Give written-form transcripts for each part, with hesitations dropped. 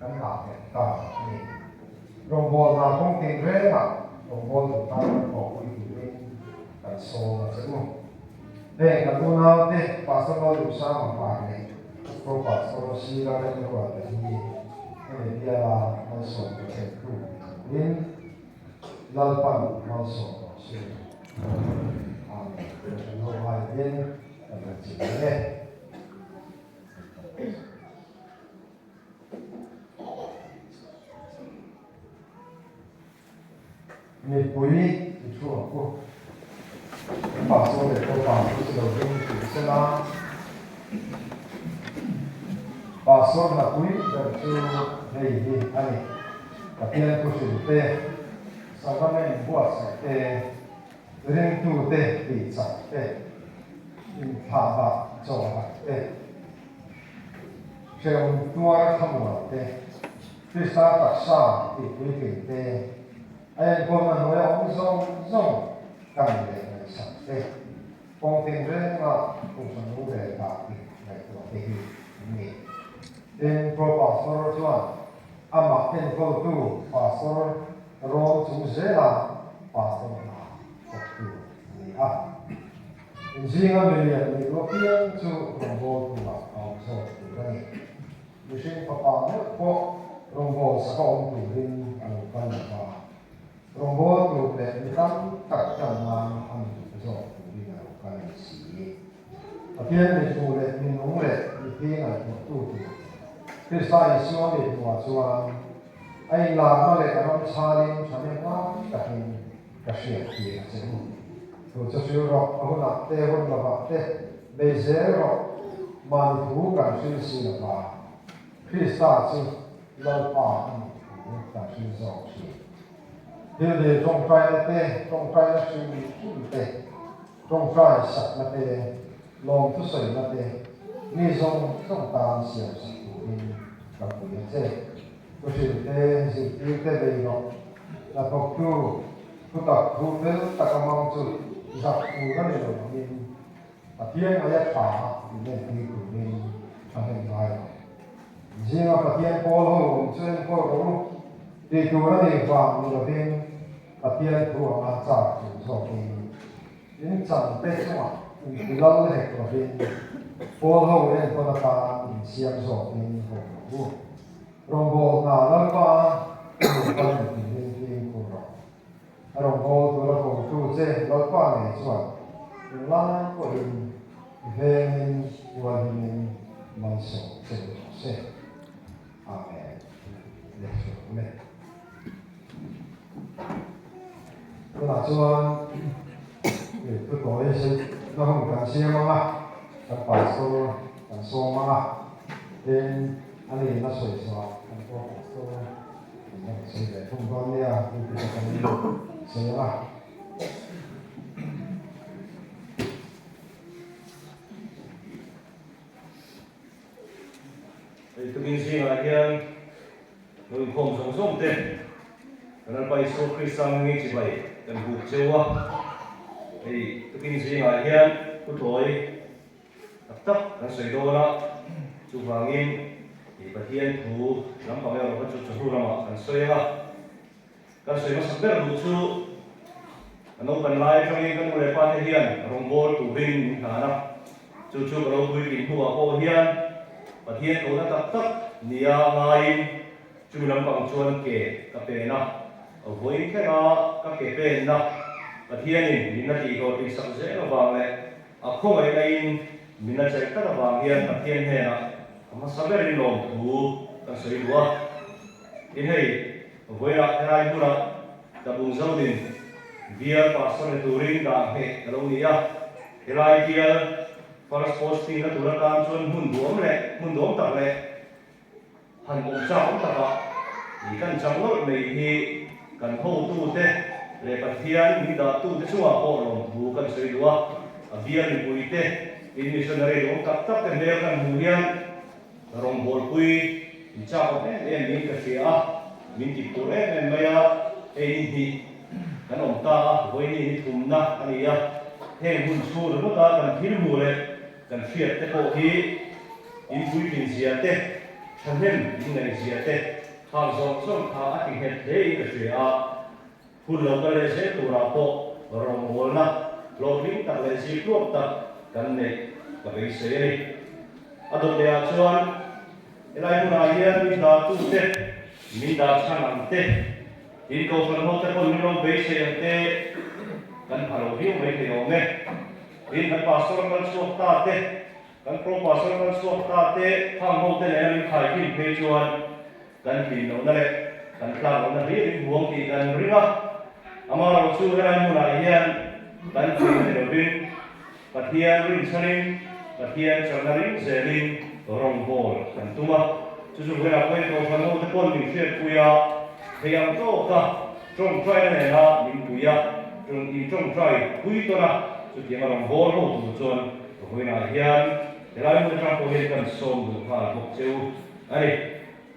Kan dah nghet ta a ni. Rawngbawl hna kawng tinrengah rawngbawl duh tan kan thawhpui turin kan sawm a che u. Heng kan unaute Pastor Lalduhsanga Hmar leh Pro Pastor Sila Remruata hi hemi biala malsawm ka thlentu ni turin Lalpan malsawm rawh se. Amen. Kan lo ngaiin kan han chim ang e. Mipui i thu ang u. Kan pastor leh Kopa chu chi lo ding tih sela, Pastor hnapui ber chu hei hi a ni, Pathian thuhrilh te, Sacrament buatsaih te, ringtute tihchak te, inthlahdah chawhharh te, Hrehawm tuar thlamuan te, Krista taksa tih puitling te, a enkawlna hnuaia awm zawng zawng kan leh ngaihsak te, kawng tinrenga Kohhran rorel dah tih ngaihtuah te hi an ni. Tin, Pro Pastor chuan amah enkawltu Pastor rawn chung zela Pastor hna thawktu a ni a. Inzinga milian nih duh apiang chu rawngbawltu ah a awm zawk tur a ni. Mihring fapa meuh pawh rawngbâwl saka awm turin a lo kal lo va, rawngbâwl tur leh mi tam tak tan nan a mi duh zawk turin a lo kal a ni si. Pathian mi hmu leh mi nung leh mi thi ngaihtuahtu tur Krista Isua mi hmuhah chuan a inlârna leh a ram chhâlin thahnem ngai takin ka hriat tir a che u. Thu chu hril rawh, a hunah te, hun lovah te bei zel rawh, mahni thu kan hril si lova, Krista chu Lalpa a nih thu kan hril zawk thin. Thil dil tawngtaina te, tawngtaina hrim hrim te, tawngtai sakna te, lawmthusawina te, mi zawng zawng tan siamsak turin ka pui a che. Thuhrilh te, zirtir te bei rawh. Hnathawktu thutak thu fel taka hmang chu zak tur a ni lo angin Pathian ngaia tha min entir turin thahnem ngai lo. Zinga Pathian pawl ho awm chu enkawl rawh u tih tur a nih vang ni lovin Pathian thu anga chak tur zawkin in changte chungah intilal hek lovin pawl ho enkawl atan insiam zawkin haw rawh u. Rawngbâwl hna Lalpa ka hmuh kal ni tiin fimkhur rawh. A rawngbâwl tura kotu che Lalpa ngei chuan englai pawhin i vengin hualhimin malsawm che ni rawh se. Amen. Lehchhuak le. Tunah chuan thutawi na hun kan siam ang a, kan pastor kan sawm ang a, tin a ni na sawi chhuah kan pawh pastor kan rawn sawi ve thung dawn nia tih te kan sawi ang a. Hei tukin zingah hian lo inkhawm zawng zawng te kan Lalpa Isua Krista hmingin chibai kan buk cheu a. Hei tukin zingah hian thuthawi tak tak kan sawi dawn a, chuvangin ih Pathian thu lampang erawh kha chu chawhnu lamah kan sawi ang a. Kan sawi hmasak ber duh chu ka naupan lai atangin ka nu leh pa te hian rawngbâwl turin min hlan a, chu chu ka lo puitling hnuah pawh hian Pathian kohna tak tak nia ngaiin chumi lampang chuan ke ka pen a, vawiin thlenga ka ke penna Pathianin min la tih hlawhtling sak zel avang leh a khawngaihna in min la chelh tlat avang hian Pathian hnenah a hmasa berin lawmthu kan sawi duh a. Tin hei. Vawilah helai hmunah Tlabung Zodin bial pastor ni turin dah ngheh ka lo ni a, helai bial first posting na tur atan chuan hmun duam leh hmun duam tak leh han awm chak awm takah i kan chang lawlh mai hi kan hotute leh Pathian min dahtute chungah pawh lawmthu kan sawi duh a, a bial mipuite in missionary duam tak tak te hmel kan hmuh hian Rawngbawlpui in chak awm em em niin ka hria a, min tih tur em em mai a, hei ni hnih kan awm ta a, vawiini ni thumna a ni a, heng hun chhung ringawta kan thil hmuh leh kan hriat te pawh hi in puitlin zia te, Thahnem in ngaihzia te khang zawng zawng kha a ti nghet hle in ka hria a, hun lo kal leh zel turah pawh rawngbawlna hlawhtling tak leh zikluak tak kan neih ka beisei a ni. A dawt leh ah chuan helai hmunah hian min dahtute, min dah chhan ang te, in kohhran ho te pawn min lo beisei ang te kan pha lo viau mai thei awm e. Tin, kan pastor kal chhuak ta te, Kan pro pastor kal chhuak ta te khang ho te nena min khaikhin phei chuan kan hlin lohna leh kan tlak lohna hlir in huang tih kan ring a. Amaherawhchu chu helai hmunah hian kan hlin ni lovin Pathian rinchhanin Pathian chakna ring zelin rawngbâwl kan tum a. Chu chu vawiinah pawhin Kohhran ho te pawn min hriatpui a, thei ang tawka tawngtaina nena min pui a, in tawngtai pui tawn a, chutianga rawngbâwl ho tur chuan Vawiinah hian helai hmun atang pawh hian kan sawm duh nghal bawk che u a ni.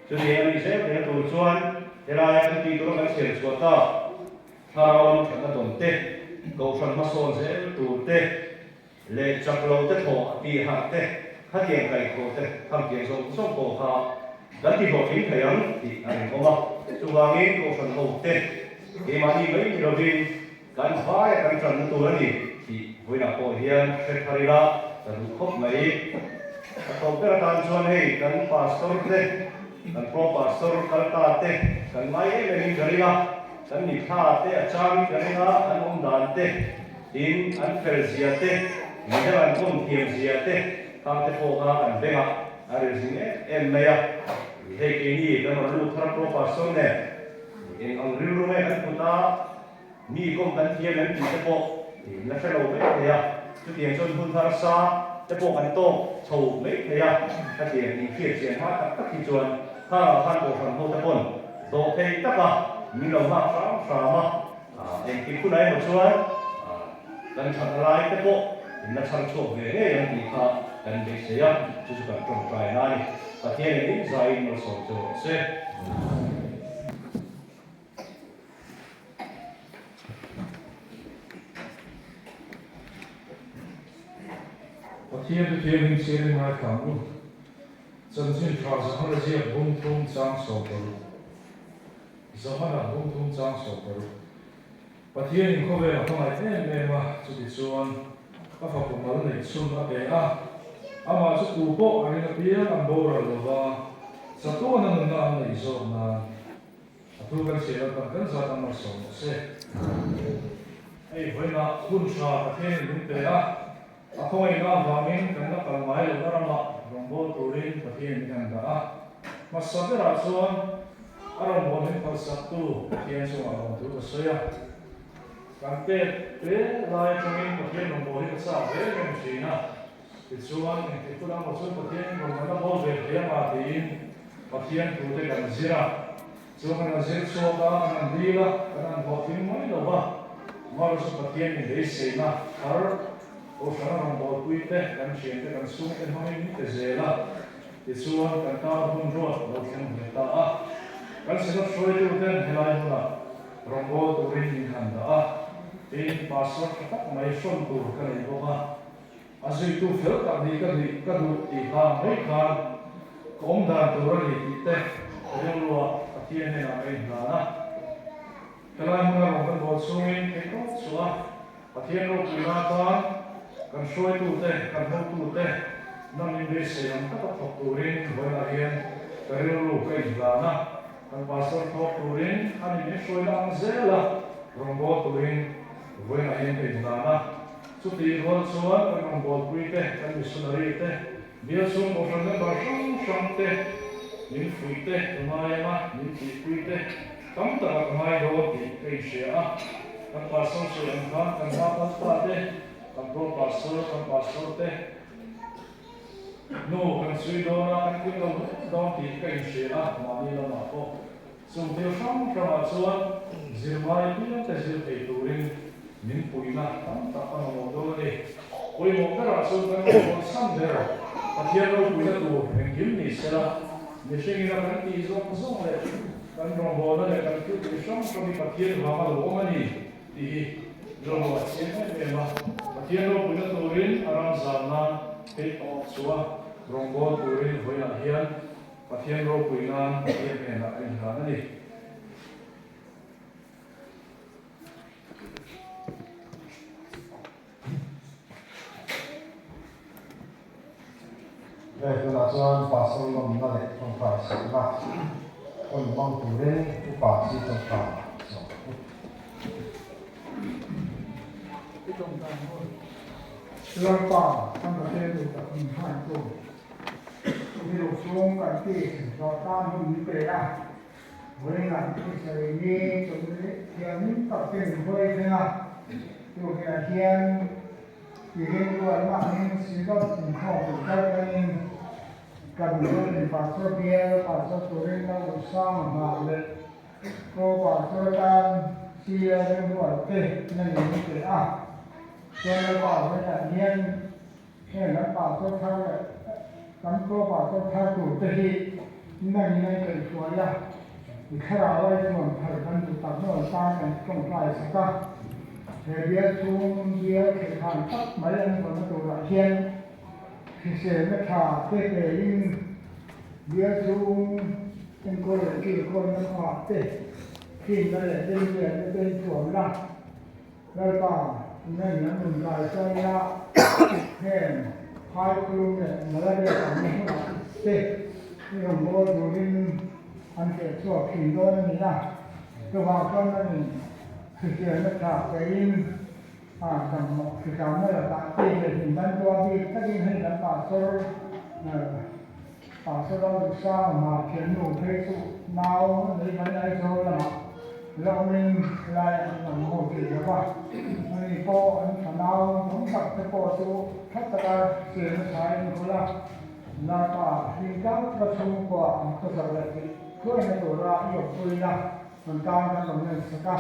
Chutiang a nih zel theihna tur chuan helaia kan tih tura kan chhiar chhuah tak thlarau lam thatna dawn te, kohhran hmasawn zel tur te leh chak lo te thawh tih harh te, khatiang kaihthawh te khamtiang zawng zawng pawh kha kan ti hlawhtling thei ang tih a rinawm a. Chuvangin kohhran ho te keimahni mai ni lovin Kan vaia kan tanna tur a ni tih vawiinah pawh hian hre thar ila ka duh khawp mai. Ka tawp ber atan chuan hei kan pastor te, kan pro pastor kal ta te kan ngai em em in ka ring a, kan mithla te a changin ka ring a, an awm dan te, tin an fel zia te, midang an kawm thiam zia te khang te pawh kha kan bengah a ril zing em em mai a. Hei keini kan rawn lut thar pro pastor nen eng ang rilru nge kan put a, Mi kawm kan thiam em tih te pawh la hre lo mai thei a, chutiang chuan hun harsa te pawh kan tawk chho mai thei a, khatiang inhriat chian hma tak tak hi chuan kharah khan Kohhran ho te pawn dawh thei taka min lo nghak hram hram a, engtik hunah emaw chuan kan thatna lai te pawh in la chhar chhuak ve ngei ang tih kha kan beisei a, chu chu kan tawngtai na a ni. Pathianin inzaiin malsawm che rawh se. Pathian te thianghlim siarin ngaithla ang u. Chanchin tha Johana ziak bung thum chang 16. Johana bung thum chang 16. Pathianin khawvel a hmangaih em em a, chutichuan a fapa mal neih chhun a pe a, amah chu tu pawh a ring apiang an boral lova, chatuana nunna an neih zawk nan. A thu kan chhiar atan kan zat ang malsawm rawh se. Hei vawiinah hun tha Pathianin min pe a, a khawngaihna avangin kan la kal ngai lohna ramah rawngbâwl turin Pathianin min han dah a. Hmasa berah chuan a rawngbâwl min phalsaktu Pathian chungah lawmthu ka sawi a. Kan pek te lai atangin Pathian rawngbâwl hi ka châk ve reng thin a. Tichuan, engtik hun emaw chuan Pathianin rawn kan la bawl ve thei anga tiin Pathian thute kan zir a. Chuan kan han zir chhuak a, kan han dil a, kan han hlawhtling mai lo va. Amaherawhchu Pathianin beiseina thar Kohhrana rawngbawlpui te, kan thiante, kan chhungte hmangin min pe zel a. Tichuan, kan tana hun ruat lo thleng ve ta a. Kan Synod hruaituten helai hmunah rawngbâwl turin min han dah a. Tin, Pastor tha tak mai hrawn tur ka nei bawk a. A zuitu fel tak nih ka duih ka duh tih hlang mai khan ka awm dan tur a ni tih te rilrua Pathian hnenah ka inhlan a. Helai hmuna rawn kan bawl chhungin theihtawp chhuah a Pathian ropuina atan kan hruaitute, kan hotute na min beisei ang taka thawk turin vawiinah hian ka rilru ka inhlan a. Kan pastor thawk turin a ni min hruaina ang zela rawngbâwl turin vawiinah hian ka inhlan a. Chutih rual chuan kan rawngbâwlpui te, kan missionary te, bial chhung kohhran member hrang hrang te, min fuih te ka ngai ang a, min tihpui te tam takah ka ngai dawn tih ka inhria a. Kan pastor sawi ang khan kan hma kal ta te, kan pro pastor, kan pastor te nu kan chhui dawn a, kan tling lo hle dawn tih ka inhria a, mahni lamah pawh. Chung thil hrang hrangah chuan zirlai piangte zir thei turin min puihna tam tak a mamawh dawn a ni. Pawimawh berah chuan kan rawngbâwl chhan ber Pathian ropuina tur engkim ni sela, mihringin a kan tih zawng zawng leh kan rawngbâwlna leh kan thil tih hrang hrang hi Pathian vanga lo awm a ni tih hi rilru a chiang em em a. Pathian ropuina turin a ram zan nan theih tawp chhuah rawngbâwl turin vawiinah hian. Pathian ropui nan Pathian hnenah a inhlan a ni. Hei tunah chuan Pastor lawmna leh tawngtai sakna hun hmang turin upa chi tawngtai sawm u. I tawngtai mawi. Lalpa kan Pathian duh tak min hman tu. Chumi chhung kan tih zawh tan hun min pe a. Vawiinah Israel ni chawlh thianghlim tak te min hruai thleng a, tukah hian i rilrualna angin Synod inkhawm tur kal tangin kan Mizoram Pastor bial Pastor turin la Usanga hna leh Pro Pastor atan sia rilrual te na ni min pe a, chuan Lalpa vawiinah hian Heng kan pastor thar leh kan pro pastor thar tur te hi nangin an kaihhruai a, i thlarau ai chuan thar kan duh tak hnuai tan kan tawngtai sak a. He bial chhung bial khelhkhan tak mai an vawnna turah hian hriselna tha te pein bial chhung enkawl leh kilkawlna kawngah te finna leh rinlianna te in thuamna Lalpa, nang an rawn kai sawi a, heng phaikhulung leh malaria tamna hmunah te i rawn bawl turin an keh chhuak thin dawn a ni a, chuvang chuan nangin hriselna tha pein a damloh hrisamna lakah te leh hlimdan tua bik takin hei kan pastor Pastor Lalduhsanga hma thiannu phei chu nau nei mai Aizawl lamah la awmin lai an lam ho thei lo va, ani pawh an fanau tam tak te pawh chu tha taka chen nasa in kawl a, Lalpa hlimtlang taka chhungkua an khawsak leh tih thuaina tura i awmpuina an tan kan lo nen sak a,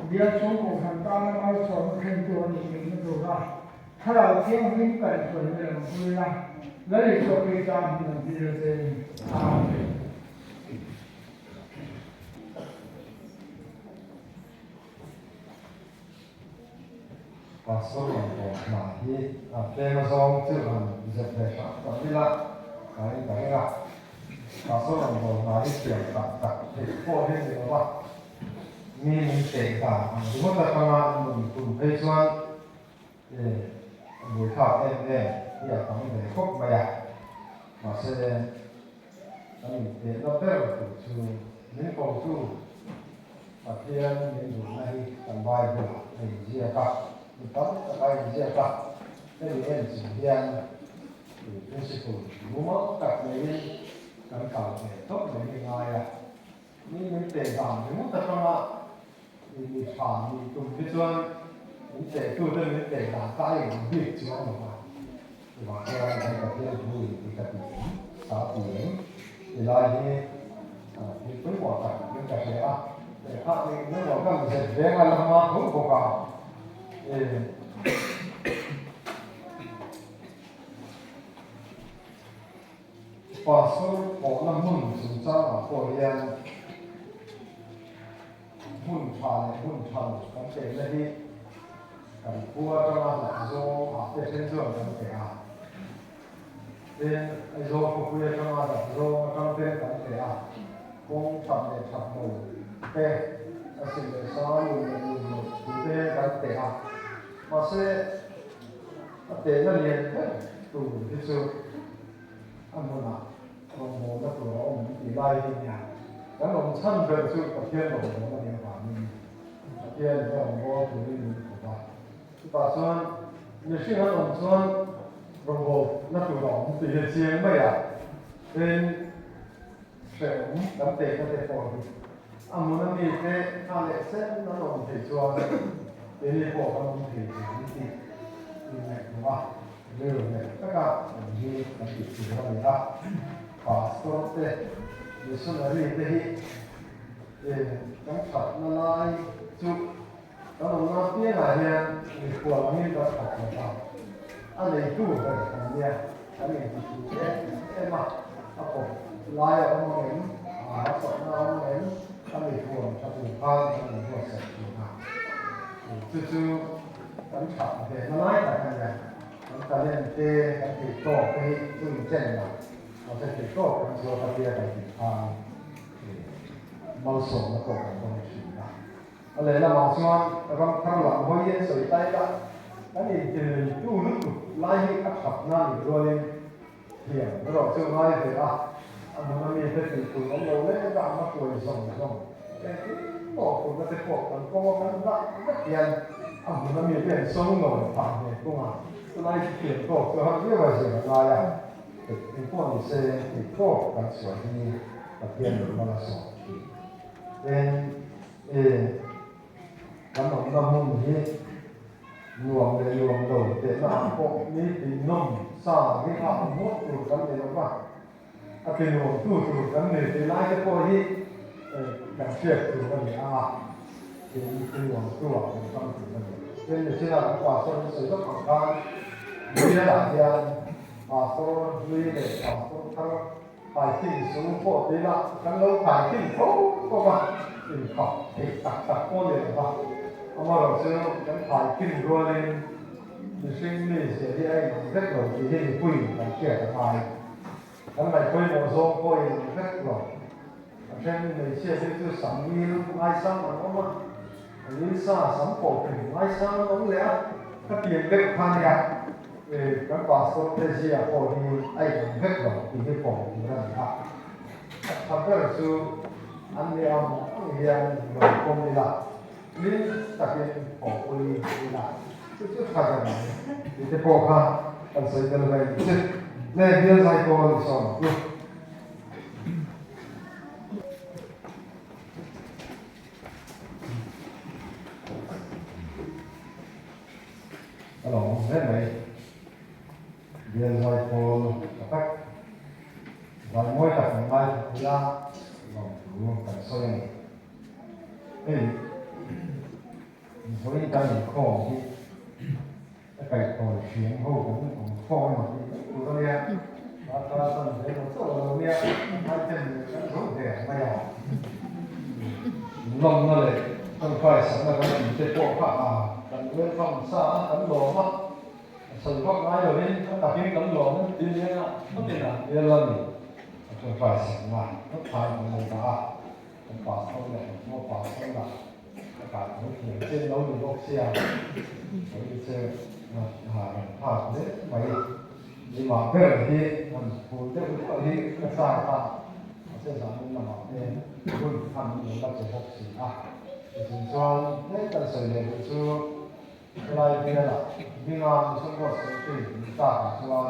Bial chhungkaw hran tana malsawmna thlentu a nih theihna tura Thlarau Thianghlim kaihhruai leh awmpui la, Lal Isua Krista hmun an dil a che ni. Amen. Pastor rawn tawp hna hi a tlem azawng chu han zep ve hram hram ila ka in ka ring a. Pastor rawn tawp hna hi thiam tak tak theih pawh hi a ni lo va, mi min teh dan ang ringawt atanga nun tum phei chuan E, a buaithlak em em hi a tam ve khawp mai a, mahse kan intehna ber tur chu min kotu Pathian min duhna hi kan Bible-ah a inziak a, mi tam tak a inziak a, hemi en chung hian principle mumal tak neiin kan kal ve tawp mai hi ngai a, mi min teh dan ringawt atanga Mi tha nih tum hi chuan min tehtute min teh dan kha a in bik chuang lo va, chuvang chuan kan Pathian thu in ti ka ti em, sa ti em ti lai hi thil pawimawh tak in ka hria a, lehkha eng emaw kan zet veng a la hma tho bawk a, Pastor thawhna hmun chungchangah pawh hian hmun tha leh hmun tha lo kan tehna hi kan khua atanga hlat zawng ah te then chuan kan teh a. Tin, Aizawl khawpui atanga hlat zawng atang ten kan teh a, kawng that leh that lo te, a sil leh sa lun leh lun lo thu te kan teh a. Mahse, a tehna lian ber tur hi chu a hmunah rawngbawlna tur a awm tih lai hi nia. Kan awm chhan ber chu Pathian rawngbawlna nih avangin Pathian in a rawngbâwl turin min kawp a. Chutah chuan mihring an awm chuan rawngbawlna tur a awm tih hi a chiang mai a. Tin, hrehawm kan tehna te pawh hi a hmun a mite hna leh sen an awm thei chuan keini pawh kan awm thei tih an tih inngaihtuah a. Rilru nghet taka awm hi kan tih tur a ni a, Pastor te, Missionary te hi kan thatna lai chu kan awmna piangah hian mikhual angin kan thawk lo va, a neitu ber kan nia, kan intihhmuh em em a, a kawp lai a awm ang em, a harsatna a awm ang em, a mikhual tha tur khan kan inbuatsaih thin a, chu chu kan that ve na lai tak a nia. Kan talent te, kan theihtawk te hi chu inchen lo. Mahse theihtawp kan chhuak a tia kan tih khan malsawmna pawh kan dawng thin a. A lehlamah chuan ram thar lam hawi hian sawi ta ila, kan intilneitu lutuk lai hi a that na nih rualin thiam erawh chu ngai ve a, a hmun a mite tih tur awm lo lek a, a hruai zawng zawng engkim mawhphurhna te pawh kan kawnga kan dah vek hian a hmun a mite an sawi nawi phah ve thung a, chulai chu thiam tawk chu har viau a zir a ngai a, engpawh ni se tih tawk kan chhuah hi Pathian min hmang a sawm thin. Tin, i kan awmna hmun hi nuam leh nuam lo tehna ah pawh mi tihnawm sa hi a awm ngawt tur kan ni lo va, a ti nuam tu tur kan ni tih lai te pawh hi kan hriat tur a ni ang a, tin ti nuam tu ah kan tang tur a ni. Tin, nichina kan pastor in sawi lawk ang khan bial ah hian pastor hlui leh pastor thar Thaikhin chu pawh ti ila kan lo thaikhin fo fo a, inkhap theih tak tak pawh ni lo va. Amaherawhchu kan thaikhin rualin mihring mi zia hi a inang vek lo tih hi mipuiin kan hriat a ngai. Kan ngaihpawimawh zawng pawh inang vek lo. A then hmeichhia te chu sam ngil ngaisang an awm a, a ngil sa sam pawh pin ngaisang an awm leh a, ka pian deuh kha nia. Kan pastor te zia pawh hi a inang vek lo tih hi pawm tur a ni a, a tha ber chu an ni ang ang hian lo pawm ila, hlim takin thawhpui ila, chu chu tha ber ang tih te pawh kha kan sawi tel ve ang che. Le bial zai pawl i sawm ang u. A lo awm hle mai. Bial zai pawl tha tak, zai mawi tak kan ngaithla thei a, lawmthu kan sawi a ni. Hei vawiin kan inkhawm hi a kaihtawi hriam ho kan awm khawm emaw tih mai tur a nia, darkar tan ve lo chauh a lo nia, ngaiten leh kan zo ve mai a. Lawmna leh tawngtai sakna kan tih te pawh kha a kan welcome sa a, kan lawm a, a sawi vak ngai lovin a takin kan lawm a ti lian a, khatin a hmel a ni, a tawngtai sakna a thlai kan lo dah a, kan pastor leh kan hmuh pastor lah a kai tho thiam chen lo ni bawk sia, sawi che a rawn phak hle mai. Keimah ber hi han phur deuh deuh hi ka chak a, mahse zanin lamah te hun khan min lo la che bawk si a. Tichung chuan tlem kan sawi leh duh chu helai bialah dinga Mission Board Secretary min takah chuan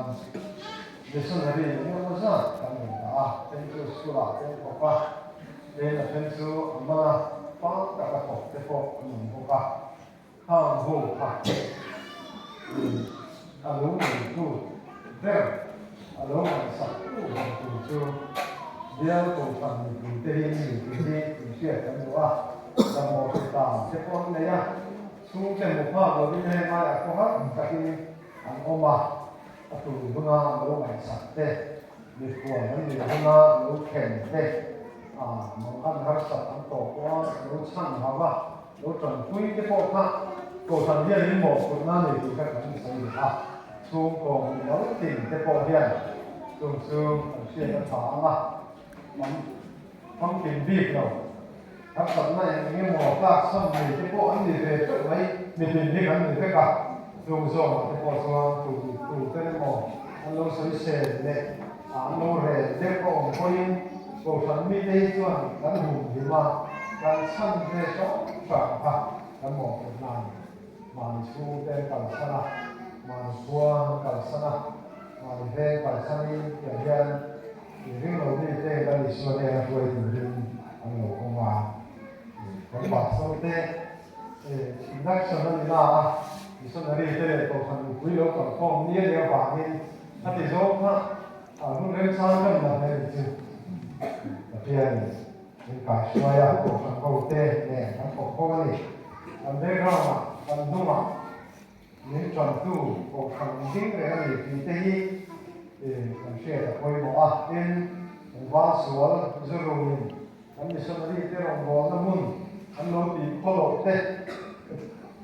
Missionary engemaw zat kan rawn dah a, then chu school ah te an thawk a, then a then chu a mana pang taka thawk te pawh an awm bawk a. Khang ho kha a lo neitu ber, a lo ngaihsaktu ber tur chu bial kohhran mipuite hi an ni tih hi inhriat kan duh a, dahmawh hritang te pawh an nei a, chhungte hmu phak lovin heng aiah pawh har takin an awm a, a tur huna lo ngaihsak te, mikhual an nih huna lo thlen te, mang an harsat an tawh pawha lo chhan hau a. Lo tanpui te pawh kha Kohhran hian in mawhphurhna nei tih kha kan sawi leh a, chhungkaw mimal tin te pawh hian chung chu kan hriat a tha ang a, lam famkim bik lo, harsatna eng eng emaw tlakchham nei te pawh an ni ve teuh mai, mitin hi kan ni vek a, chung zawngah te pawh chuan tu tu te emaw an lo sawisel leh an lo rel deuh a awm pawhin Kohhran mite hi chuan kan humhim a, kan chhan ve hrang hrang kha kan mawhphurhna a ni. Mahni chhungte an kalsan a, mahni khua an kalsan a, mahni veng kalsanin tiang hian i ring lo mite Lal Isua hnena hruai turin an lo awm a. Kan pastor te induction a ni na a, missionary te leh kohhran mipui lo kalkhawm ni a nih avangin a ti zawng kha A hun remchang kan la hle ni chu Pathianin min kaihruai a, Kohhran ho te nen kan thawk ho a ni. Kan background ah, kan hnungah min tantu Kohhran ding reng a ni tih te hi kan hriat a pawimawh a. Tin, kan van sual zurumin kan missionary te rawngbawlna hmun an lo tih khawloh te,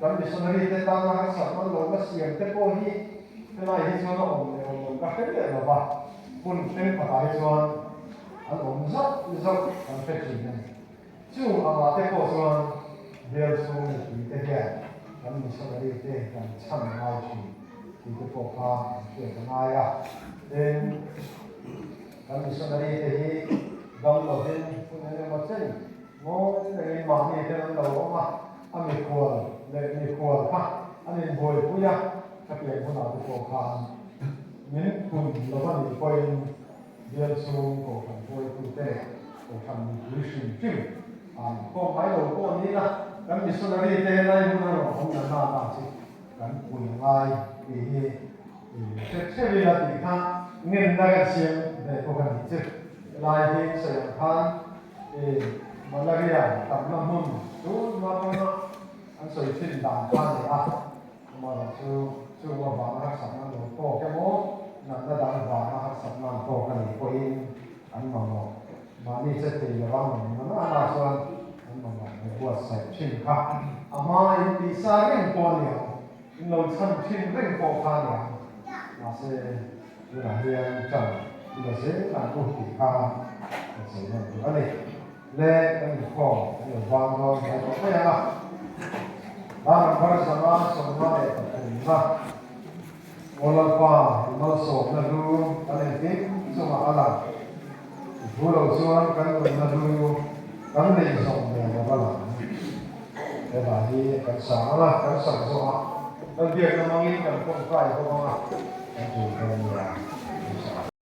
kan missionary te tana harsatna lo la siam te pawh hi helai hi chuan a awm leh awm lo ka hre miah lo va. Hmun thenkhatah hi chuan an awm zauh zauh kan hre thin a ni. Chu angah te pawh chuan bial chhung mipui te hian kan missionary te kan chhan ngai thin tih te pawh kha an hriat a ngai a. Tin, kan missionary te hi dam lovin hun eng emaw chen ngawi rengin mahni ten an lo awm a, a mikhual leh mikhual kha an inbuaipui a, khatiang hunah te pawh khan min phun lo a nih pawhin Bial chhung Kohhran hruaitute leh Kohhran mipui hrim hrim an khawm ngai lo pawh a ni la, kan missionary te helai hmun a rawn awm na na na chu kan pui ngai tih hi i hre theuh ila tih kha ngenna kan siam ve bawk a nih chu. Helai hi sawi ang khan i malaria tamna hmun tun hma pawn a an sawi thin dan kha a ni a. Amaherawh chu, chung avanga harsatna an lo tawk emaw, natna dang vanga harsatna an tawk a nih pawhin an mamawh. Mahni che thei lova an awm na na chuan an mamawh lo buatsaih thin kha a hmain tihsa reng pawh a ni ang, in lo chhan thin reng pawh kha a ni ang. Mahse, tunah hian chan i la zel ang u tih kha kan sawi nawn duh a ni. Le kan inkhawm kan lo vang dawn hnai tawh mai ang a. Dar number 553 na Aw Lalpa i malsawmna hlu kan engkim chungah a lang. I thu lo chuan kan nunna hlu kan neih zawng nen a va lang. He hla hi kan sang ang a, kan sak zawh a, kan biakna hmangin kan tawngtai bawk ang a, kan tul dawn nia.